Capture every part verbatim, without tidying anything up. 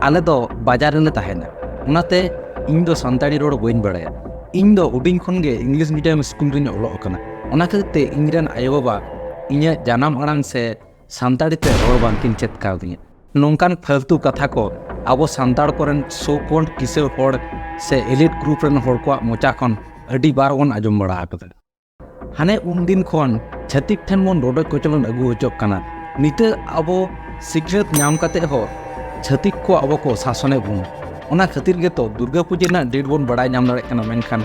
ᱟᱞᱮ ᱫᱚ ᱵᱟᱡᱟᱨ ᱨᱮᱞᱮ ᱛᱟᱦᱮᱱᱟ, ᱚᱱᱟᱛᱮ ᱤᱧ ᱫᱚ ᱥᱟᱱᱛᱟᱲᱤ ᱨᱚᱲ ᱵᱟᱹᱧ ᱵᱟᱲᱟᱭᱟ᱾ ᱤᱧ ᱫᱚ ᱦᱩᱰᱤᱧ ᱠᱷᱚᱱ ᱜᱮ ᱤᱝᱞᱤᱥ ᱢᱤᱰᱤᱭᱟᱢ ᱥᱠᱩᱞ ᱨᱤᱧ ᱚᱞᱚᱜ ᱟᱠᱟᱱᱟ᱾ ᱚᱱᱟ ᱠᱷᱟᱹᱛᱤᱨ ᱛᱮ ᱤᱧ ᱨᱮᱱ ᱟᱭᱳᱼᱵᱟᱵᱟ ᱤᱧᱟᱹᱜ ᱡᱟᱱᱟᱢ ᱟᱲᱟᱝ ᱥᱮ ᱥᱟᱱᱛᱟᱲᱤ ᱛᱮ ᱨᱚᱲ ᱵᱟᱝᱠᱤᱱ ᱪᱮᱫ ᱠᱟᱣᱫᱤᱧᱟ᱾ ᱱᱚᱝᱠᱟᱱ ᱯᱷᱟᱹᱞᱛᱩ ᱠᱟᱛᱷᱟ ᱠᱚ ᱟᱵᱚ ᱥᱟᱱᱛᱟᱲ ᱠᱚᱨᱮᱱ so called ᱠᱤᱥᱟᱹᱬ ᱦᱚᱲ ᱥᱮ elite group ᱨᱮᱱ ᱦᱚᱲ ᱠᱚᱣᱟᱜ ᱢᱚᱪᱟ ᱠᱷᱚᱱ ᱟᱹᱰᱤ ᱵᱟᱨ ᱵᱚᱱ ᱟᱸᱡᱚᱢ ᱵᱟᱲᱟ ᱟᱠᱟᱫᱟ᱾ ᱦᱟᱱᱮ ᱩᱱᱫᱤᱱ ᱠᱷᱚᱱ ᱪᱷᱟᱹᱛᱤᱠ ᱴᱷᱮᱱ ᱵᱚᱱ ᱨᱚᱰᱚᱡ ᱠᱚᱪᱞᱚᱱ ᱟᱹᱜᱩ ᱦᱚᱪᱚᱜ ᱠᱟᱱᱟ᱾ ᱱᱤᱛᱚᱜ ᱟᱵᱚ ᱥᱤᱠᱷᱱᱟᱹᱛ ᱧᱟᱢ ᱠᱟᱛᱮ ᱦᱚᱸ ᱪᱷᱟᱹᱛᱤᱠ ᱠᱚ ᱟᱵᱚ ᱠᱚ ᱥᱟᱥᱚᱱᱮᱫ ᱵᱚᱱᱟ᱾ ᱚᱱᱟ ᱠᱷᱟᱹᱛᱤᱨ ᱜᱮᱛᱚ ᱫᱩᱨᱜᱟᱹ ᱯᱩᱡᱟᱹ ᱨᱮᱱᱟᱜ date ᱵᱚᱱ ᱵᱟᱲᱟᱭ ᱧᱟᱢ ᱫᱟᱲᱮᱭᱟᱜ ᱠᱟᱱᱟ, ᱢᱮᱱᱠᱷᱟᱱ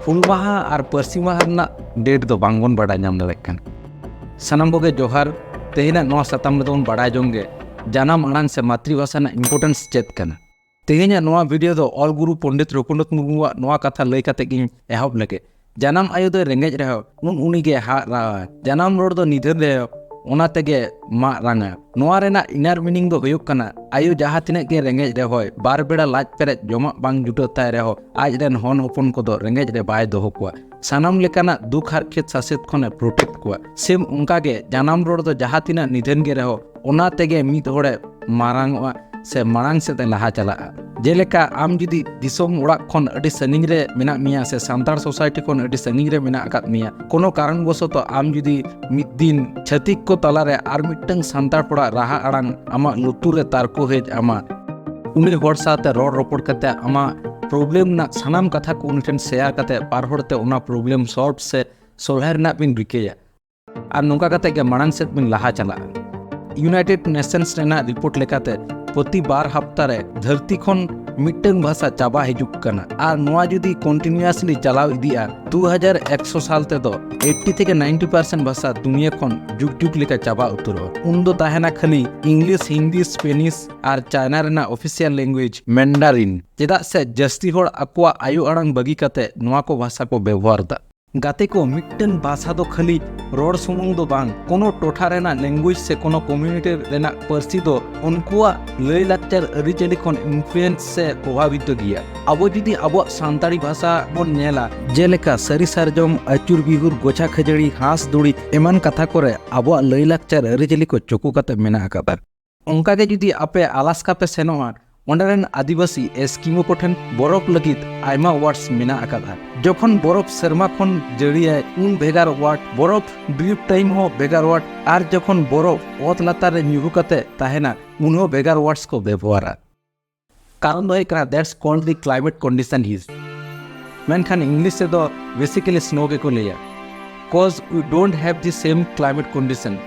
ᱦᱩᱞ ᱢᱟᱦᱟ ᱟᱨ ᱯᱟᱹᱨᱥᱤ ᱢᱟᱦᱟ ᱨᱮᱱᱟᱜ date ᱫᱚ ᱵᱟᱝᱵᱚᱱ ᱵᱟᱲᱟᱭ ᱧᱟᱢ ᱫᱟᱲᱮᱭᱟᱜ ᱠᱟᱱᱟ᱾ ᱥᱟᱱᱟᱢ ᱠᱚᱜᱮ ᱡᱚᱦᱟᱨ᱾ ᱛᱮᱦᱮᱧᱟᱜ ᱱᱚᱣᱟ ᱥᱟᱛᱟᱢ ᱨᱮᱫᱚ ᱵᱚᱱ ᱵᱟᱲᱟᱭ ᱡᱚᱝ ᱜᱮ ᱡᱟᱱᱟᱢ ᱟᱲᱟᱝ ᱥᱮ ᱢᱟᱛᱨᱤᱵᱷᱟᱥᱟ ᱨᱮᱱᱟᱜ importance ᱪᱮᱫ ᱠᱟᱱᱟ᱾ ᱛᱮᱦᱮᱧᱟᱜ ᱱᱚᱣᱟ video ᱫᱚ ᱚᱞ ᱜᱩᱨᱩ ᱯᱚᱱᱰᱤᱛ ᱨᱚᱜᱷᱩᱱᱟᱛᱷ ᱢᱩᱨᱢᱩᱣᱟᱜ ᱱᱚᱣᱟ ᱠᱟᱛᱷᱟ ᱞᱟᱹᱭ ᱠᱟᱛᱮ ᱜᱤᱧ ᱮᱦᱚᱵ ᱞᱮᱜᱮ᱾ ᱡᱟᱱᱟᱢ ᱟᱭᱳ ᱫᱚᱭ ᱨᱮᱸᱜᱮᱡ ᱨᱮᱦᱚᱸ ᱩᱱ ᱩᱱᱤᱜᱮ ᱦᱟᱜ ᱨᱟᱜᱟ᱾ ᱡᱟᱱᱟᱢ ᱨᱚᱲ ᱫᱚ ᱱᱤᱫᱷᱟᱹᱱ ᱨᱮᱦᱚᱸ ᱚᱱᱟ ᱛᱮᱜᱮ ᱢᱟᱜ ᱨᱟᱝᱟ᱾ ᱱᱚᱣᱟ ᱨᱮᱱᱟᱜ inner meaning ᱫᱚ ᱦᱩᱭᱩᱜ ᱠᱟᱱᱟ, ᱟᱭᱳ ᱡᱟᱦᱟᱸ ᱛᱤᱱᱟᱹᱜ ᱜᱮ ᱨᱮᱸᱜᱮᱡ ᱨᱮᱦᱚᱸᱭ, ᱵᱟᱨ ᱵᱮᱲᱟ ᱞᱟᱡ ᱯᱮᱨᱮᱡ ᱡᱚᱢᱟᱜ ᱵᱟᱝ ᱡᱩᱴᱟᱹᱜ ᱛᱟᱭ ᱨᱮᱦᱚᱸ, ᱟᱡ ᱨᱮᱱ ᱦᱚᱱ ᱦᱚᱯᱚᱱ ᱠᱚᱫᱚ ᱨᱮᱸᱜᱮᱡ ᱨᱮ ᱵᱟᱭ ᱫᱚᱦᱚ ᱠᱚᱣᱟ᱾ ᱥᱟᱱᱟᱢ ᱞᱮᱠᱟᱱᱟᱜ ᱫᱩᱠ ᱦᱟᱨᱠᱮᱛ ᱥᱟᱥᱮᱛ ᱠᱷᱚᱱᱮ protect ᱠᱚᱣᱟ᱾ Same ᱚᱱᱠᱟ ᱜᱮ ᱡᱟᱱᱟᱢ ᱨᱚᱲ ᱫᱚ ᱡᱟᱦᱟᱸ ᱛᱤᱱᱟᱹᱜ ᱱᱤᱫᱷᱟᱹᱱ ᱜᱮ ᱨᱮᱦᱚᱸ, ᱚᱱᱟ ᱛᱮᱜᱮ ᱢᱤᱫ ᱦᱚᱲᱮ ᱢᱟᱨᱟᱝ ᱚᱜᱼᱟ ᱥᱮ ᱢᱟᱲᱟᱝ ᱥᱮᱫ ᱮ ᱞᱟᱦᱟ ᱪᱟᱞᱟᱜᱼᱟ᱾ ᱡᱮᱞᱮᱠᱟ ᱟᱢ ᱡᱩᱫᱤ ᱫᱤᱥᱚᱢ ᱚᱲᱟᱜ ᱠᱷᱚᱱ ᱟᱹᱰᱤ ᱥᱟᱺᱜᱤᱧ ᱨᱮ ᱢᱮᱱᱟᱜ ᱢᱮᱭᱟ ᱥᱮ ᱥᱟᱱᱛᱟᱲ society ᱠᱷᱚᱱ ᱟᱹᱰᱤ ᱥᱟᱺᱜᱤᱧ ᱨᱮ ᱢᱮᱱᱟᱜ ᱟᱠᱟᱫ ᱢᱮᱭᱟ, ᱠᱳᱱᱳ ᱠᱟᱨᱚᱱ ᱵᱚᱥᱚᱛᱚ ᱟᱢ ᱡᱩᱫᱤ ᱢᱤᱫ ᱫᱤᱱ ᱪᱷᱟᱹᱛᱤᱠ ᱠᱚ ᱛᱟᱞᱟᱨᱮ ᱟᱨ ᱢᱤᱫᱴᱟᱝ ᱥᱟᱱᱛᱟᱲ ᱦᱚᱲᱟᱜ ᱨᱟᱦᱟ ᱟᱲᱟᱝ ᱟᱢᱟᱜ ᱞᱩᱛᱩᱨ ᱨᱮ ᱛᱟᱨᱠᱚ ᱦᱮᱡ ᱟᱢᱟ, ᱩᱱᱤ ᱦᱚᱲ ᱥᱟᱶᱛᱮ ᱨᱚᱲ ᱨᱚᱯᱚᱲ ᱠᱟᱛᱮ ᱟᱢᱟᱜ problem ᱨᱮᱱᱟᱜ ᱥᱟᱱᱟᱢ ᱠᱟᱛᱷᱟ ᱠᱚ ᱩᱱᱤ ᱴᱷᱮᱱ share ᱠᱟᱛᱮ ᱵᱟᱨ ᱦᱚᱲ ᱛᱮ ᱚᱱᱟ problem solve ᱥᱮ ᱥᱚᱞᱦᱮ ᱨᱮᱱᱟᱜ ᱵᱤᱱ ᱨᱤᱠᱟᱹᱭᱟ᱾ ᱟᱨ ᱱᱚᱝᱠᱟ ᱠᱟᱛᱮ ᱜᱮ ᱢᱟᱲᱟᱝ ᱥᱮᱫ ᱵᱤᱱ ᱞᱟᱦᱟ ᱪᱟᱞᱟᱜᱼᱟ᱾ United Nations ᱨᱮᱱᱟᱜ report ᱞᱮᱠᱟᱛᱮ ᱯᱨᱚᱛᱤ ᱵᱟᱨ ᱦᱟᱯᱛᱟ ᱨᱮ ᱫᱷᱟᱹᱨᱛᱤ ᱠᱷᱚᱱ ᱢᱤᱫᱴᱟᱝ ᱵᱷᱟᱥᱟ ᱪᱟᱵᱟ ᱦᱤᱡᱩᱜ ᱠᱟᱱᱟ᱾ ᱟᱨ ᱱᱚᱣᱟ ᱡᱩᱫᱤ continuously ᱪᱟᱞᱟᱣ ᱤᱫᱤᱜᱼᱟ, ᱫᱩ ᱦᱟᱡᱟᱨ ᱮᱠᱥᱚ ᱥᱟᱞ ᱛᱮᱫᱚ eighty ᱛᱷᱮᱠᱮ ninety percent ᱵᱷᱟᱥᱟ ᱫᱩᱱᱤᱭᱟᱹ ᱠᱷᱚᱱ ᱡᱩᱜᱽ ᱡᱩᱜᱽ ᱞᱮᱠᱟ ᱪᱟᱵᱟ ᱩᱛᱟᱹᱨᱚᱜᱼᱟ᱾ ᱩᱱᱫᱚ ᱛᱟᱦᱮᱱᱟ ᱠᱷᱟᱹᱞᱤ English, Hindi, Spanish ᱟᱨ China ᱨᱮᱱᱟᱜ official language Mandarin᱾ ᱪᱮᱫᱟᱜ ᱥᱮ ᱡᱟᱹᱥᱛᱤ ᱦᱚᱲ ᱟᱠᱚᱣᱟᱜ ᱟᱭᱳ ᱟᱲᱟᱝ ᱵᱟᱹᱜᱤ ᱠᱟᱛᱮ ᱱᱚᱣᱟ ᱠᱚ ᱵᱷᱟᱥᱟ ᱠᱚ ᱵᱮᱵᱚᱦᱟᱨ ᱮᱫᱟ᱾ ᱜᱟᱛᱮ ᱠᱚ, ᱢᱤᱫᱴᱟᱝ ᱵᱷᱟᱥᱟ ᱫᱚ ᱠᱷᱟᱹᱞᱤ ᱨᱚᱲ ᱥᱩᱢᱩᱝ ᱫᱚ ᱵᱟᱝ, ᱠᱳᱱᱳ ᱴᱚᱴᱷᱟ ᱨᱮᱱᱟᱜ language ᱥᱮ ᱠᱳᱱᱳ community ᱨᱮᱱᱟᱜ ᱯᱟᱹᱨᱥᱤ ᱫᱚ ᱩᱱᱠᱩᱣᱟᱜ ᱞᱟᱹᱭ ᱞᱟᱠᱪᱟᱨ ᱟᱹᱨᱤᱪᱟᱹᱞᱤ ᱠᱷᱚᱱ influence ᱥᱮ ᱯᱨᱚᱵᱷᱟᱵᱤᱛ ᱜᱮᱭᱟ᱾ ᱟᱵᱚ ᱡᱩᱫᱤ ᱟᱵᱚᱣᱟᱜ ᱥᱟᱱᱛᱟᱲᱤ ᱵᱷᱟᱥᱟ ᱵᱚᱱ ᱧᱮᱞᱟ, ᱡᱮᱞᱮᱠᱟ ᱥᱟᱹᱨᱤ ᱥᱟᱨᱡᱚᱢ, ᱟᱹᱪᱩᱨ ᱵᱤᱦᱩᱨ, ᱜᱚᱪᱷᱟ ᱠᱷᱟᱹᱡᱟᱹᱲᱤ, ᱦᱟᱸᱥ ᱫᱩᱲᱤ ᱮᱢᱟᱱ ᱠᱟᱛᱷᱟ ᱠᱚᱨᱮ ᱟᱵᱚᱣᱟᱜ ᱞᱟᱹᱭ ᱞᱟᱠᱪᱟᱨ ᱟᱹᱨᱤᱪᱟᱹᱞᱤ ᱠᱚ ᱪᱳᱠᱳ ᱠᱟᱛᱮ ᱢᱮᱱᱟᱜ ᱟᱠᱟᱫᱟ᱾ ᱚᱱᱠᱟᱜᱮ ᱡᱩᱫᱤ ᱟᱯᱮ ᱟᱞᱟᱥᱠᱟ ᱯᱮ ᱥᱮᱱᱚᱜᱼᱟ, ᱚᱸᱰᱮ ᱨᱮᱱ ᱟᱹᱫᱤᱵᱟᱹᱥᱤ ᱮᱥᱠᱤᱢᱳ ᱠᱚᱴᱷᱮᱱ ᱵᱚᱨᱚᱯᱷ ᱞᱟᱹᱜᱤᱫ ᱟᱭᱢᱟ ᱣᱟᱨᱰᱥ ᱢᱮᱱᱟᱜ ᱟᱠᱟᱫᱟ᱾ ᱡᱚᱠᱷᱚᱱ ᱵᱚᱨᱚᱯᱷ ᱥᱮᱨᱢᱟ ᱠᱷᱚᱱ ᱡᱟᱹᱲᱤᱭᱟᱭ, ᱩᱱ ᱵᱷᱮᱜᱟᱨ ᱣᱟᱨᱰ, ᱵᱚᱨᱚᱯᱷ ᱰᱨᱤᱯ ᱴᱟᱭᱤᱢ ᱦᱚᱸ ᱵᱷᱮᱜᱟᱨ ᱣᱟᱨᱰ, ᱟᱨ ᱡᱚᱠᱷᱚᱱ ᱵᱚᱨᱚᱯᱷ ᱚᱛ ᱞᱟᱛᱟᱨ ᱨᱮ ᱧᱩᱨᱩ ᱠᱟᱛᱮ ᱛᱟᱦᱮᱱᱟ, ᱩᱱ ᱦᱚᱸ ᱵᱷᱮᱜᱟᱨ ᱣᱟᱨᱰᱥ ᱠᱚ ᱵᱮᱵᱚᱦᱟᱨᱟ᱾ ᱠᱟᱨᱚᱱ ᱫᱚ ᱦᱩᱭᱩᱜ ᱠᱟᱱᱟ, that's called the climate condition is᱾ ᱢᱮᱱᱠᱷᱟᱱ ᱤᱝᱞᱤᱥ ᱛᱮᱫᱚ basically snow ᱜᱮᱠᱚ ᱞᱟᱹᱭᱟ, cause we don't have the same climate condition᱾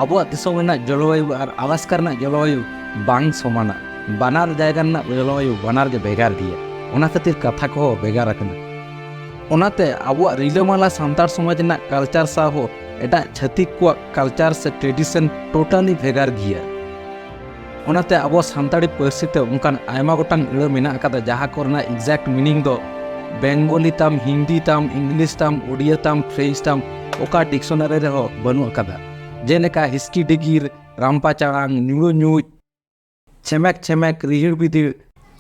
ᱟᱵᱚᱣᱟᱜ ᱫᱤᱥᱚᱢ ᱨᱮᱱᱟᱜ ᱡᱚᱞᱚᱵᱟᱭᱩ ᱟᱨ ᱟᱞᱟᱥᱠᱟ ᱨᱮᱱᱟᱜ ᱡᱚᱞᱚᱵᱟᱭᱩ ᱵᱟᱝ ᱥᱚᱢᱟᱱᱟ᱾ ᱵᱟᱱᱟᱨ ᱡᱟᱭᱜᱟ ᱨᱮᱱᱟᱜ ᱡᱚᱞᱚᱵᱟᱭᱩ ᱵᱟᱱᱟᱨ ᱜᱮ ᱵᱷᱮᱜᱟᱨ ᱜᱮᱭᱟ, ᱚᱱᱟ ᱠᱷᱟᱹᱛᱤᱨ ᱠᱟᱛᱷᱟ ᱠᱚᱦᱚᱸ ᱵᱷᱮᱜᱟᱨ ᱟᱠᱟᱱᱟ᱾ ᱚᱱᱟᱛᱮ ᱟᱵᱚᱣᱟᱜ ᱨᱤᱞᱟᱹᱢᱟᱞᱟ ᱥᱟᱱᱛᱟᱲ ᱥᱚᱢᱟᱡᱽ ᱨᱮᱱᱟᱜ ᱠᱟᱞᱪᱟᱨ ᱥᱟᱶ ᱦᱚᱸ ᱮᱴᱟᱜ ᱪᱷᱟᱹᱛᱤᱠ ᱠᱚᱣᱟᱜ ᱠᱟᱞᱪᱟᱨ ᱥᱮ ᱴᱨᱮᱰᱤᱥᱚᱱ ᱴᱳᱴᱟᱞᱤ ᱵᱷᱮᱜᱟᱨ ᱜᱮᱭᱟ᱾ ᱚᱱᱟᱛᱮ ᱟᱵᱚ ᱥᱟᱱᱛᱟᱲᱤ ᱯᱟᱹᱨᱥᱤ ᱛᱮ ᱚᱱᱠᱟᱱ ᱟᱭᱢᱟ ᱜᱚᱴᱟᱝ ᱟᱹᱲᱟᱹ ᱢᱮᱱᱟᱜ ᱟᱠᱟᱫᱟ, ᱡᱟᱦᱟᱸ ᱠᱚᱨᱮᱱᱟᱜ exact meaning ᱫᱚ ᱵᱮᱝᱜᱚᱞᱤ ᱛᱟᱢ, ᱦᱤᱱᱫᱤ ᱛᱟᱢ, ᱤᱝᱞᱤᱥ ᱛᱟᱢ, ᱳᱰᱤᱭᱟ ᱛᱟᱢ, ᱯᱷᱨᱮᱧᱪ ᱛᱟᱢ, ᱚᱠᱟ ᱰᱤᱠᱥᱚᱱᱟᱨᱤ ᱨᱮᱦᱚᱸ ᱵᱟᱹᱱᱩᱜ ᱟᱠᱟᱫᱟ᱾ ᱡᱮᱞᱮᱠᱟ ᱦᱤᱥᱠᱤ ᱰᱤᱜᱤᱨ, ᱨᱟᱢᱯᱟ ᱪᱟᱲᱟᱝ, ᱧᱩᱲᱩ ᱧᱩᱡ, ᱪᱷᱮᱢᱮᱠ ᱪᱷᱮᱢᱮᱠ, ᱨᱤᱦᱤᱲ ᱵᱤᱫᱤᱲ,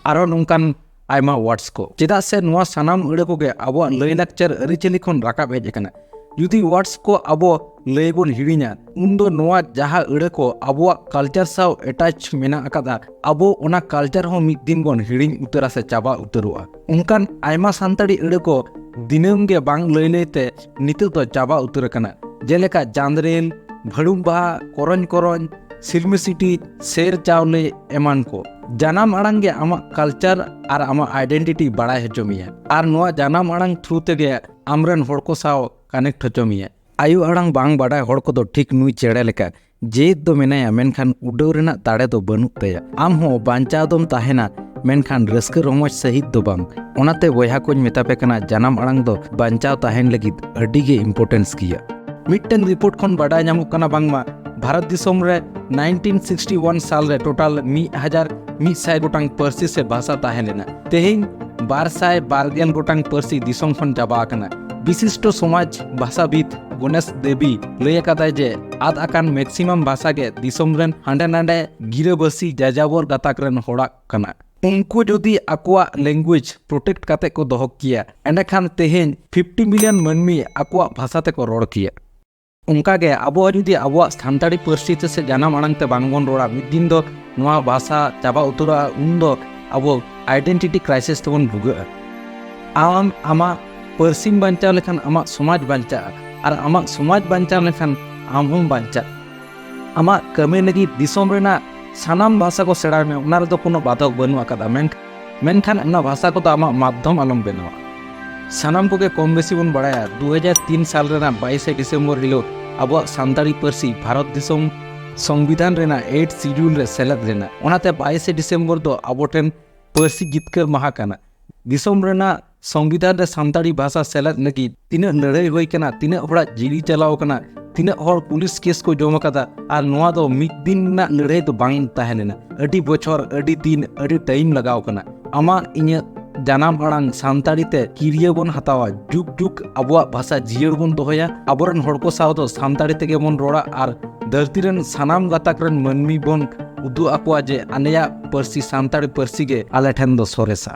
ᱟᱨᱦᱚᱸ ᱱᱚᱝᱠᱟᱱ ᱟᱭᱢᱟ ᱣᱟᱨᱰᱥ ᱠᱚ᱾ ᱪᱮᱫᱟᱜ ᱥᱮ ᱱᱚᱣᱟ ᱥᱟᱱᱟᱢ ᱟᱹᱲᱟᱹ ᱠᱚᱜᱮ ᱟᱵᱚᱣᱟᱜ ᱞᱟᱹᱭᱼᱞᱟᱠᱪᱟᱨ ᱟᱹᱨᱤᱪᱟᱹᱞᱤ ᱠᱷᱚᱱ ᱨᱟᱠᱟᱵ ᱦᱮᱡ ᱟᱠᱟᱱᱟ᱾ ᱡᱩᱫᱤ ᱣᱟᱨᱰᱥ ᱠᱚ ᱟᱵᱚ ᱞᱟᱹᱭ ᱵᱚᱱ ᱦᱤᱲᱤᱧᱟ, ᱩᱱᱫᱚ ᱱᱚᱣᱟ ᱡᱟᱦᱟᱸ ᱟᱹᱲᱟᱹ ᱠᱚ ᱟᱵᱚᱣᱟᱜ ᱠᱟᱞᱪᱟᱨ ᱥᱟᱶ ᱮᱴᱟᱪ ᱢᱮᱱᱟᱜ ᱟᱠᱟᱫᱟ, ᱟᱵᱚ ᱚᱱᱟ ᱠᱟᱞᱪᱟᱨ ᱦᱚᱸ ᱢᱤᱫ ᱫᱤᱱ ᱵᱚᱱ ᱦᱤᱲᱤᱧ ᱩᱛᱟᱹᱨᱟ ᱥᱮ ᱪᱟᱵᱟ ᱩᱛᱟᱹᱨᱚᱜᱼᱟ᱾ ᱚᱱᱠᱟᱱ ᱟᱭᱢᱟ ᱥᱟᱱᱛᱟᱲᱤ ᱟᱹᱲᱟᱹ ᱠᱚ ᱫᱤᱱᱟᱹᱢ ᱜᱮ ᱵᱟᱝ ᱞᱟᱹᱭ ᱞᱟᱹᱭᱛᱮ ᱱᱤᱛᱚᱜ ᱫᱚ ᱪᱟᱵᱟ ᱩᱛᱟᱹᱨ ᱟᱠᱟᱱᱟ, ᱡᱮᱞᱮᱠᱟ ᱡᱟᱸᱫᱽᱨᱤᱞ, ᱵᱷᱟᱹᱲᱩᱢ ᱵᱟᱦᱟ, ᱠᱚᱨᱚᱧ ᱠᱚᱨᱚᱧ, ᱥᱤᱞᱢᱤ ᱥᱤᱴᱤᱡ, ᱥᱮᱨ ᱪᱟᱣᱞᱮ ᱮᱢᱟᱱ ᱠᱚ᱾ ᱡᱟᱱᱟᱢ ᱟᱲᱟᱝ ᱜᱮ ᱟᱢᱟᱜ ᱠᱟᱞᱪᱟᱨ ᱟᱨ ᱟᱢᱟᱜ ᱟᱭᱰᱮᱱᱴᱤᱴᱤ ᱵᱟᱲᱟᱭ ᱦᱚᱪᱚ ᱢᱮᱭᱟ, ᱟᱨ ᱱᱚᱣᱟ ᱡᱟᱱᱟᱢ ᱟᱲᱟᱝ ᱛᱷᱨᱩ ᱛᱮᱜᱮ ᱟᱢᱨᱮᱱ ᱦᱚᱲ ᱠᱚ ᱥᱟᱶ ᱠᱟᱱᱮᱠᱴ ᱦᱚᱪᱚ ᱢᱮᱭᱟ᱾ ᱟᱭᱳ ᱟᱲᱟᱝ ᱵᱟᱝ ᱵᱟᱰᱟᱭ ᱦᱚᱲ ᱠᱚᱫᱚ ᱴᱷᱤᱠ ᱱᱩᱭ ᱪᱮᱬᱮ ᱞᱮᱠᱟ, ᱡᱮᱫ ᱫᱚ ᱢᱮᱱᱟᱭᱟ, ᱢᱮᱱᱠᱷᱟᱱ ᱩᱰᱟᱹᱣ ᱨᱮᱱᱟᱜ ᱫᱟᱲᱮ ᱫᱚ ᱵᱟᱹᱱᱩᱜ ᱛᱟᱭᱟ᱾ ᱟᱢ ᱦᱚᱸ ᱵᱟᱧᱪᱟᱣ ᱫᱚᱢ ᱛᱟᱦᱮᱱᱟ, ᱢᱮᱱᱠᱷᱟᱱ ᱨᱟᱹᱥᱠᱟᱹ ᱨᱚᱢᱚᱡᱽ ᱥᱟᱹᱦᱤᱡ ᱫᱚ ᱵᱟᱝ᱾ ᱚᱱᱟᱛᱮ ᱵᱚᱭᱦᱟ ᱠᱚᱧ ᱢᱮᱛᱟ ᱯᱮ ᱠᱟᱱᱟ, ᱡᱟᱱᱟᱢ ᱟᱲᱟᱝ ᱫᱚ ᱵᱟᱧᱪᱟᱣ ᱛᱟᱦᱮᱱ ᱞᱟᱹᱜᱤᱫ ᱟᱹᱰᱤ ᱜᱮ ᱤᱢᱯᱚᱨᱴᱮᱱᱥ ᱜᱮᱭᱟ᱾ ᱢᱤᱫᱴᱟᱝ ᱨᱤᱯᱳᱨᱴ ᱠᱷᱚᱱ ᱵᱟᱰᱟᱭ ᱧᱟᱢᱚᱜ ᱠᱟᱱᱟ ᱵᱟᱝᱢᱟ ᱵᱷᱟᱨᱚᱛ ᱫᱤᱥᱚᱢ ᱨᱮ ᱱᱟᱭᱤᱱᱴᱤᱱ ᱥᱤᱠᱥᱴᱤ ᱣᱟᱱ ᱥᱟᱞ ᱨᱮ ᱴᱳᱴᱟᱞ ᱢᱤᱫ ᱦᱟᱡᱟᱨ ᱢᱤᱫ ᱥᱟᱭ ᱜᱚᱴᱟᱝ ᱯᱟᱹᱨᱥᱤ ᱥᱮ ᱵᱷᱟᱥᱟ ᱛᱟᱦᱮᱸ ᱞᱮᱱᱟ᱾ ᱛᱮᱦᱮᱧ ᱵᱟᱨ ᱥᱟᱭ ᱵᱟᱨ ᱜᱮᱞ ᱜᱚᱴᱟᱝ ᱯᱟᱹᱨᱥᱤ ᱫᱤᱥᱚᱢ ᱠᱷᱚᱱ ᱪᱟᱵᱟ ᱟᱠᱟᱱᱟ᱾ ᱵᱤᱥᱤᱥᱴᱚ ᱥᱚᱢᱟᱡᱽ ᱵᱷᱟᱥᱟᱵᱤᱫ ᱜᱚᱱᱮᱥ ᱫᱮᱵᱤ ᱞᱟᱹᱭ ᱟᱠᱟᱫᱟᱭ ᱡᱮ ᱟᱫ ᱟᱠᱟᱱ ᱢᱮᱠᱥᱤᱢᱟᱢ ᱵᱷᱟᱥᱟ ᱜᱮ ᱫᱤᱥᱚᱢ ᱨᱮᱱ ᱦᱟᱸᱰᱮ ᱱᱟᱰᱮ ᱜᱤᱨᱟᱹᱵᱟᱹᱥᱤ ᱡᱟᱡᱟᱵᱚᱨ ᱜᱟᱛᱟᱠ ᱨᱮᱱ ᱦᱚᱲᱟᱜ ᱠᱟᱱᱟ᱾ ᱩᱱᱠᱩ ᱡᱩᱫᱤ ᱟᱠᱚᱣᱟᱜ ᱞᱮᱝᱜᱩᱭᱮᱡᱽ ᱯᱨᱚᱴᱮᱠᱴ ᱠᱟᱛᱮ ᱠᱚ ᱫᱚᱦᱚ ᱠᱮᱭᱟ, ᱮᱸᱰᱮᱠᱷᱟᱱ ᱛᱮᱦᱮᱧ ᱯᱷᱤᱯᱴᱤ ᱢᱤᱞᱤᱭᱚᱱ ᱢᱟᱹᱱᱢᱤ ᱟᱠᱚᱣᱟᱜ ᱵᱷᱟᱥᱟ ᱛᱮᱠᱚ ᱨᱚᱲ ᱠᱮᱭᱟ᱾ ᱚᱱᱠᱟᱜᱮ ᱟᱵᱚ ᱡᱩᱫᱤ ᱟᱵᱚᱣᱟᱜ ᱥᱟᱱᱛᱟᱲᱤ ᱯᱟᱹᱨᱥᱤ ᱛᱮ ᱥᱮ ᱡᱟᱱᱟᱢ ᱟᱲᱟᱝ ᱛᱮ ᱵᱟᱝᱵᱚᱱ ᱨᱚᱲᱟ, ᱢᱤᱫ ᱫᱤᱱ ᱫᱚ ᱱᱚᱣᱟ ᱵᱷᱟᱥᱟ ᱪᱟᱵᱟ ᱩᱛᱟᱹᱨᱚᱜᱼᱟ᱾ ᱩᱱᱫᱚ ᱟᱵᱚ identity crisis ᱛᱮᱵᱚᱱ ᱵᱷᱩᱜᱟᱹᱜᱼᱟ᱾ ᱟᱢ ᱟᱢᱟᱜ ᱯᱟᱹᱨᱥᱤᱢ ᱵᱟᱧᱪᱟᱣ ᱞᱮᱠᱷᱟᱱ ᱟᱢᱟᱜ ᱥᱚᱢᱟᱡᱽ ᱵᱟᱧᱪᱟᱜᱼᱟ, ᱟᱨ ᱟᱢᱟᱜ ᱥᱚᱢᱟᱡᱽ ᱵᱟᱧᱪᱟᱣ ᱞᱮᱠᱷᱟᱱ ᱟᱢ ᱦᱚᱸᱢ ᱵᱟᱧᱪᱟᱜᱼᱟ᱾ ᱟᱢᱟᱜ ᱠᱟᱹᱢᱤ ᱞᱟᱹᱜᱤᱫ ᱫᱤᱥᱚᱢ ᱨᱮᱱᱟᱜ ᱥᱟᱱᱟᱢ ᱵᱷᱟᱥᱟ ᱠᱚ ᱥᱮᱬᱟᱭ ᱢᱮ, ᱚᱱᱟ ᱨᱮᱫᱚ ᱠᱳᱱᱳ ᱵᱟᱫᱷᱚᱠ ᱵᱟᱹᱱᱩᱜ ᱟᱠᱟᱫᱟ᱾ ᱢᱮᱱ-, ᱢᱮᱱᱠᱷᱟᱱ ᱚᱱᱟ ᱵᱷᱟᱥᱟ ᱠᱚᱫᱚ ᱟᱢᱟᱜ ᱢᱟᱫᱽᱫᱷᱚᱢ ᱟᱞᱚᱢ ᱵᱮᱱᱟᱣᱟ᱾ ᱥᱟᱱᱟᱢ ᱠᱚᱜᱮ ᱠᱚᱢ ᱵᱮᱥᱤ ᱵᱚᱱ ᱵᱟᱲᱟᱭᱟ, ᱫᱩ ᱦᱟᱡᱟᱨ ᱛᱤᱱ ᱥᱟᱞ ᱨᱮᱱᱟᱜ ᱵᱟᱭᱤᱥᱮ ᱰᱤᱥᱮᱢᱵᱚᱨ ᱦᱤᱞᱳᱜ ᱟᱵᱚᱣᱟᱜ ᱥᱟᱱᱛᱟᱲᱤ ᱯᱟᱹᱨᱥᱤ ᱵᱷᱟᱨᱚᱛ ᱫᱤᱥᱚᱢ ᱥᱚᱝᱵᱤᱫᱷᱟᱱ ᱨᱮᱱᱟᱜ ᱮᱭᱤᱴ ᱥᱤᱰᱤᱭᱩᱞ ᱨᱮ ᱥᱮᱞᱮᱫ ᱞᱮᱱᱟ᱾ ᱚᱱᱟᱛᱮ ᱵᱟᱭᱤᱥᱮ ᱰᱤᱥᱮᱢᱵᱚᱨ ᱫᱚ ᱟᱵᱚ ᱴᱷᱮᱱ ᱯᱟᱹᱨᱥᱤ ᱡᱤᱛᱠᱟᱹᱨ ᱢᱟᱦᱟ ᱠᱟᱱᱟ᱾ ᱫᱤᱥᱚᱢ ᱨᱮᱱᱟᱜ ᱥᱚᱝᱵᱤᱫᱷᱟᱱ ᱨᱮ ᱥᱟᱱᱛᱟᱲᱤ ᱵᱷᱟᱥᱟ ᱥᱮᱞᱮᱫ ᱞᱟᱹᱜᱤᱫ ᱛᱤᱱᱟᱹᱜ ᱞᱟᱹᱲᱦᱟᱹᱭ ᱦᱩᱭ ᱠᱟᱱᱟ, ᱛᱤᱱᱟᱹᱜ ᱦᱚᱲᱟᱜ ᱡᱤᱣᱤ ᱪᱟᱞᱟᱣ ᱠᱟᱱᱟ, ᱛᱤᱱᱟᱹᱜ ᱦᱚᱲ ᱯᱩᱞᱤᱥ ᱠᱮᱥ ᱠᱚ ᱡᱚᱢ ᱟᱠᱟᱫᱟ, ᱟᱨ ᱱᱚᱣᱟ ᱫᱚ ᱢᱤᱫ ᱫᱤᱱ ᱨᱮᱱᱟᱜ ᱞᱟᱹᱲᱦᱟᱹᱭ ᱫᱚ ᱵᱟᱝ ᱛᱟᱦᱮᱸ ᱞᱮᱱᱟ᱾ ᱟᱹᱰᱤ ᱵᱚᱪᱷᱚᱨ, ᱟᱹᱰᱤ ᱫᱤᱱ, ᱟᱹᱰᱤ ᱴᱟᱭᱤᱢ ᱞᱟᱜᱟᱣ ᱠᱟᱱᱟ᱾ ᱟᱢᱟᱜ ᱤᱧᱟᱹᱜ ᱡᱟᱱᱟᱢ ᱟᱲᱟᱝ ᱥᱟᱱᱛᱟᱲᱤ ᱛᱮ ᱠᱤᱨᱭᱟᱹ ᱵᱚᱱ ᱦᱟᱛᱟᱣᱟ, ᱡᱩᱜᱽ ᱡᱩᱜᱽ ᱟᱵᱚᱣᱟᱜ ᱵᱷᱟᱥᱟ ᱡᱤᱭᱟᱹᱲ ᱵᱚᱱ ᱫᱚᱦᱚᱭᱟ, ᱟᱵᱚᱨᱮᱱ ᱦᱚᱲ ᱠᱚ ᱥᱟᱶ ᱫᱚ ᱥᱟᱱᱛᱟᱲᱤ ᱛᱮᱜᱮ ᱵᱚᱱ ᱨᱚᱲᱟ, ᱟᱨ ᱫᱷᱟᱹᱨᱛᱤ ᱨᱮᱱ ᱥᱟᱱᱟᱢ ᱜᱟᱛᱟᱠ ᱨᱮᱱ ᱢᱟᱹᱱᱢᱤ ᱵᱚᱱ ᱩᱫᱩᱜ ᱟᱠᱚᱣᱟ ᱡᱮ ᱟᱞᱮᱭᱟᱜ ᱯᱟᱹᱨᱥᱤ ᱥᱟᱱᱛᱟᱲᱤ ᱯᱟᱹᱨᱥᱤ ᱜᱮ ᱟᱞᱮ ᱴᱷᱮᱱ ᱫᱚ ᱥᱚᱨᱮᱥᱟ᱾